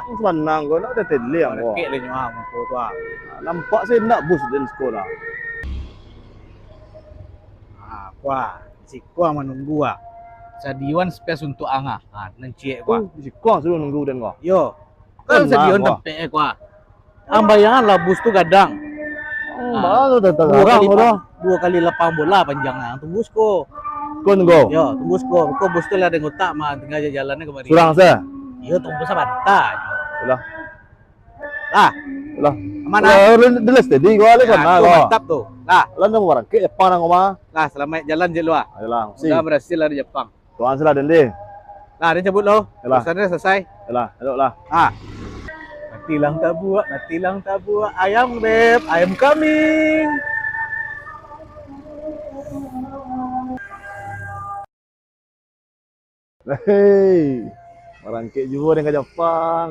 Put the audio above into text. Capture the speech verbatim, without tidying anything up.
Sabanang ko, nak tateleng ko. Rekek le nyo ah, muko tu ah. Nampak se indak bus den siko lah. Ah, ko ah, siko ah manunggu ah. Sadiyoan space untuak ang ah. Ah, nan ciek ko ah. Tu, siko ah suruh nunggu den ko. Yo. Kan sadiyoan tampek ko ah. Ang bayangan lah bus tu gadang. Hmm, ah, baru dah, dah, duo kali, duo kali lapang bola panjang ang tunggu siko. Ko nunggu? Yo, tunggu siko. Ko bus tu lah den otak mah, tangah jalan kamari. Surang se? Iyo, tunggu sabanta. Lah. Lah. Lah. Aman, lah, ah? Lah, lah, lah, steady ko, lah, yo, sana tu ko. Mantap tu. Lah. Lah, nak barangkek Japang nang ko mah. Lah, salamaik jalan je lu ah. Ayolah, makasih. Mudah berhasil lah di Japang. Tuan sila dende. Lah, den cabut lo. Yalah. Urusan den salasai. Yalah, elok lah. Ah. Mati lang tabuak, mati lang tabuak. Ayam beb, ayam kambing. Hei, barangkek juo den ka Japang.